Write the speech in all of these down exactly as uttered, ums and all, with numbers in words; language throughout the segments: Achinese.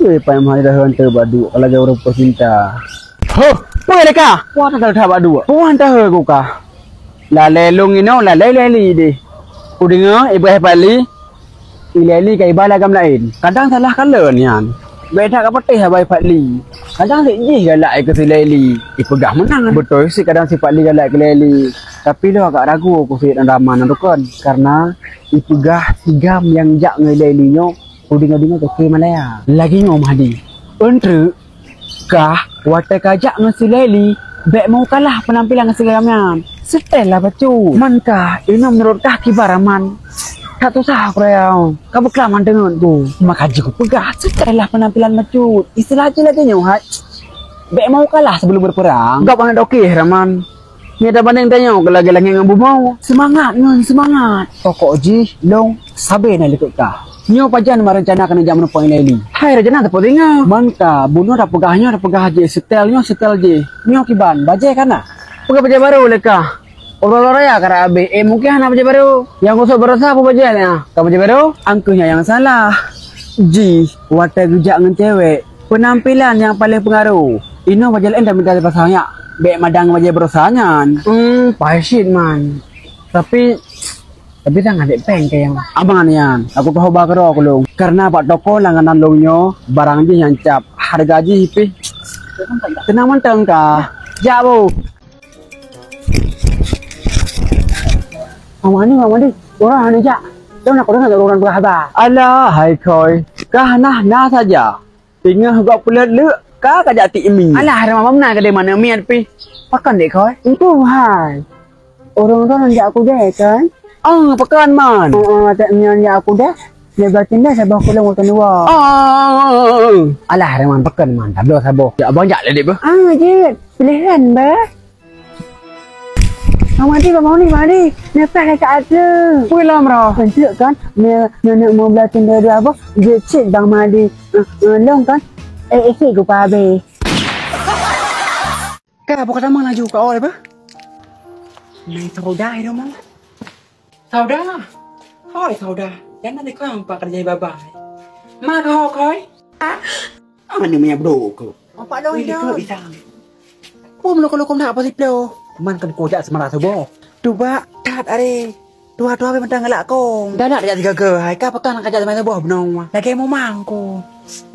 Weh, pai mah dah heunteu bak duek, kalau jauh rupa cinta. Huh, peue lé kah? Wah, tak ada bak duek. Wah, dah heuku kah? Lalée lôn inoe, lalée Laili deh. Kudeungoe iba hai Fadli, i Laili ka iba lé agam laén. Kadang salah kalon nyan. Beda ka patéh haba i Fadli. Kadang sik jih galak i keu si Laili. Ipeugah meunan. Beutôi sit kadang si Fadli galak keu Laili. Tapi lôn agak ragu ku sit Raman nyan kon. Karena ipeugah si Gam nyang jak ngon Laili nyoe, kudeungoe-deungoe toke Malaya. Lagée nyoe Mahdi. Eunteuk kah, watée kajak ngon si Laili, bék mau kalah peunampilan ngon si Gam nyan. Seutée lah bacut. Man kah, inoe meunurot kah kiban Raman? That susah aku raya. Ka beuklam han teungeut ku. Maka jih kupeugah, seutée lah peunampilan bacut. Istilah jih lagée nyoe hai. Bék mau kalah sebelum berperang. Gob aneuk dokeh Raman. Nyoe tabandeng tanyoe keu lagée langét ngon bumoe. Seumangat ngon seumangat. Pokok jih lôn sabe na likot kah. Nyoe pajan meurencana keuneuk jak meunumpang i Laili. Hai rencana teupeu singoh. Man ka bunoe tapeugah nyoe tapeugah jih, setel nyoe setel jih. Nyoe kiban bajée ka na. Peugah bajée barô lé kah. Uroe-uroe raya karab abéh, eh mungken hana bajée barô. Nyang gosok baroesa peue bajée nyan? Ka bajée barô? Angkeuh nyan nyang salah. Jih watée geujak ngon cewek, peunampilan nyang paleng peungaroh. Inoe bajée laén dah mita dipasang nyak. Bék madang bajée baroesa nyan. Hmm, paih cit man. Tapi, tapi tangan dek péng keu nyang aman nyan. Aku ka hoba keudroe ku lôn. Karena bak toko langganan lôn nyoe barang jih nyang cap. Hareuga jih pih teunang mantong ka. Jak bu. Mama ni, mama ni. Orang ni jak. Dia nak orang nak orang berhaba. Alah, hai Khôi. Kah nah, nah saja. Teungoh gob peuleut leuk, ka kajak tiek mi. Alah, hai Raman, meunan keudeh manö miet pih. Pakon dek Khôi? Itu hai. Ureueng droeneuh jak kudeh kan? Ah, pakon man? Oh, oh, tak nyan jak kudeh. Dia berarti dah saboh kulong waktu dua. Ah. Alah, hai Raman, pakon man? Tabloe saboh. Jak abang jak lé dek bah. Ah, jeuet. Pilihan bah. Bang Madi, Bang Madi, Bang Madi. Nafah dah tak ada. Pui lam roh. Kejut kan? Nyonya mau belatin dua-dua apa? Jeuet cit Bang Madi. Uh, uh, long kan? Eh, eh, cit gua habis. Ka, buka tamang laju ka oi apa? Nai Sauda ai dong. Sauda. Hoi Sauda. Jangan dikau yang pak kerja baba. Ma kau koi. Mana punya bro kau? Apa dong itu? Bisa. Pom lo kalau kau nak apa sih plo? Man kan kau jak semara subuh. Tu bak, that are. Tuha-tuha mantong galak kong. Dah nak jak tiga ke, hai ka pakan kajak semara subuh benung. Lagi mumang ku.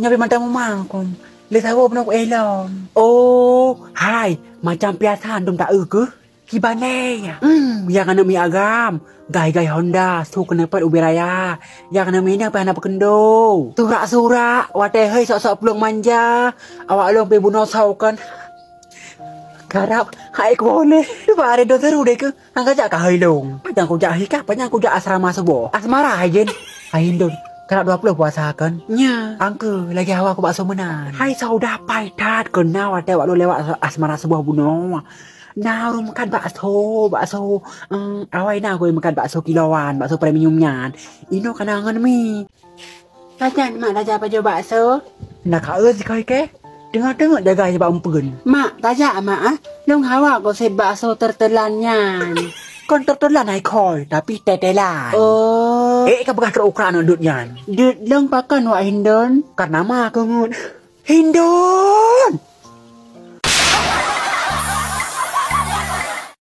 Nyabi mantong mumang ku. Le sawo benung ku elom. Oh, hai, macam biasa dum tak ke? Kiban ya. Hmm, yang anak mi agam. Gai-gai Honda, su kena pat ubi raya. Yang anak mi dah pernah berkendo. Surak-surak, watai hai sok-sok pulung manja. Awak long pe bunoe sau kan. Karab, hai ku boleh. Cuba ada dosa deh ke? Angka jak ka hai long. Panyang kujak hika, panyang kujak asrama subuh. Asmara hai jin. Hai Hindun. Karab dua puluh puasa kan? Nya. Angka lagi hawa ku bakso menan. Hai saudah pai that kena watai wak lu lewat asmara subuh bunoe. Nah, rum makan bakso, bakso. Em, awai nah gue makan bakso kiloan, bakso premium nyan. Ino kana ngon mi. Pajan mak raja pajoh bakso? Nak ka eu sikoi ke? Tengok-tengok jaga bak umpeun. Mak, tajak mak ah. Long hawa ko set bakso tertelan nyan. Kon tertelan hai koi, tapi tetelan. Oh. Eh, ka peugah trok ukra aneuk dut nyan. Dut long pakon wak Hindon? Karena ma aku ngut. Hindon!